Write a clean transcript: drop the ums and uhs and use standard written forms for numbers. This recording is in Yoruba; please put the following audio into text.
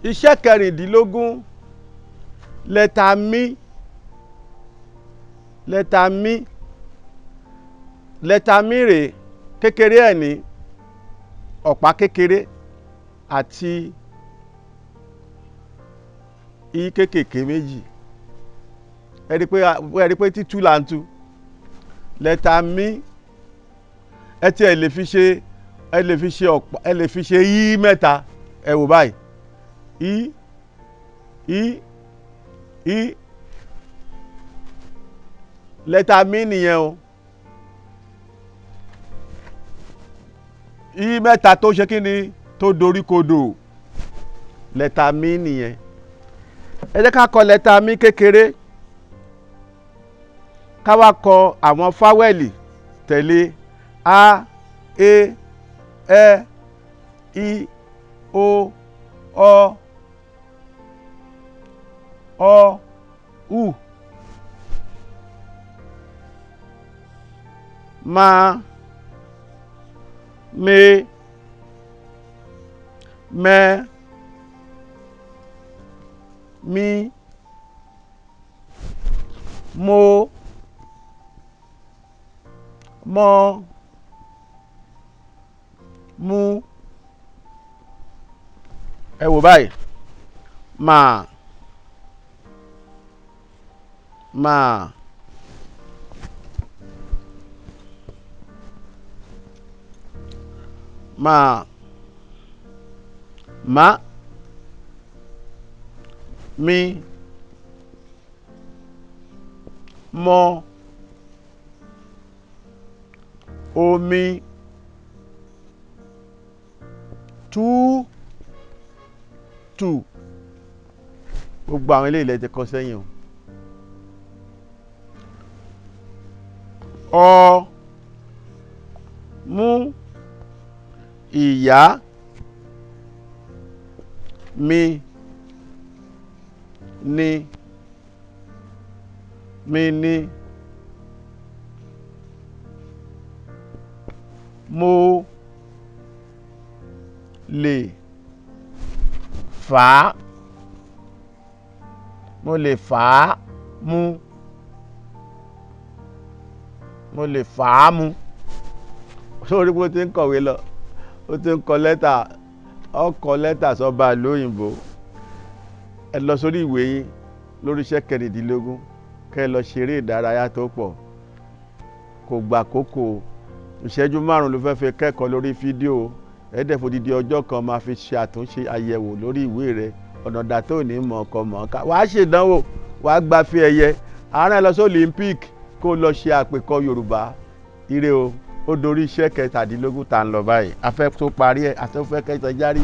Iṣẹ́ kẹrìndínlógún, lẹ́tà mí, lẹ́tà mí, lẹ́tà mí rèé, kékeré ẹ̀ ní ọ̀pá kékeré àti i kékèké méjì. Ẹ rí pé títú là ń tú lẹ́tà mí. Ẹ tí ẹ lè fi ṣe, ẹ lè fi ṣe ọ̀pá, ẹ lè fi ṣe í mẹ́ta. Ẹ wò báyìí: í, í, í. Lẹ́tà mí nìyẹn o. Í mẹ́ta tó ṣe kí ni, tó dorí kodò, lẹ́tà mí nìyẹn. Ẹ jẹ́ ká kọ lẹ́tà mí kékeré, ká wá kọ àwọn fáwẹ́lì tẹ̀lé: a, e, ẹ, i, o, ọ, ọ, u, ma, me, mẹ, mi, mo, mọ, mú. Ẹ wò báyìí: mà, mà, mà, má, mi, mọ, omi, tú, tù. Gbogbo àwọn eléyìí lẹ ti kọ sẹ́yìn o. Ọ, mú, ìyá, mi, ni, mi ni, mo lè fà á, mo lè fà á mú, mo lè fà á mú. Sórí pé ó ti ń kọ̀wé lọ, ó ti ń kọ lẹ́tà, ó kọ lẹ́tà sọ́ba lóyìnbó. Ẹ lọ sórí ìwé yín lórí iṣẹ́ kẹrìndínlógún, kẹ́ ẹ lọ ṣeré ìdárayá tó pọ̀. Kò gbà kókó ìṣẹ́jú 5 ló fẹ́ fi kẹ́kọ̀ọ́ lórí fídíò. Ẹ̀ẹ́dẹ̀ fòdìdí ọjọ́ kan máa fi ṣe àtúnṣe àyẹ̀wò lórí ìwé rẹ. Ọ̀nà dà tó ní mọ̀ ọkọ̀ mọ̀ ọ́ká. Wàá ṣèdánwò, wàá gba fi ẹ̀yẹ. Àárín ẹ lọ sí Olympic kó lọ ṣe àpèkọ Yorùbá. Ire o, ó dorí iṣẹ́ kẹtàdínlógún tá ń lọ báyìí. A fẹ́ tó parí ẹ̀, a tó fẹ́ kẹta járí.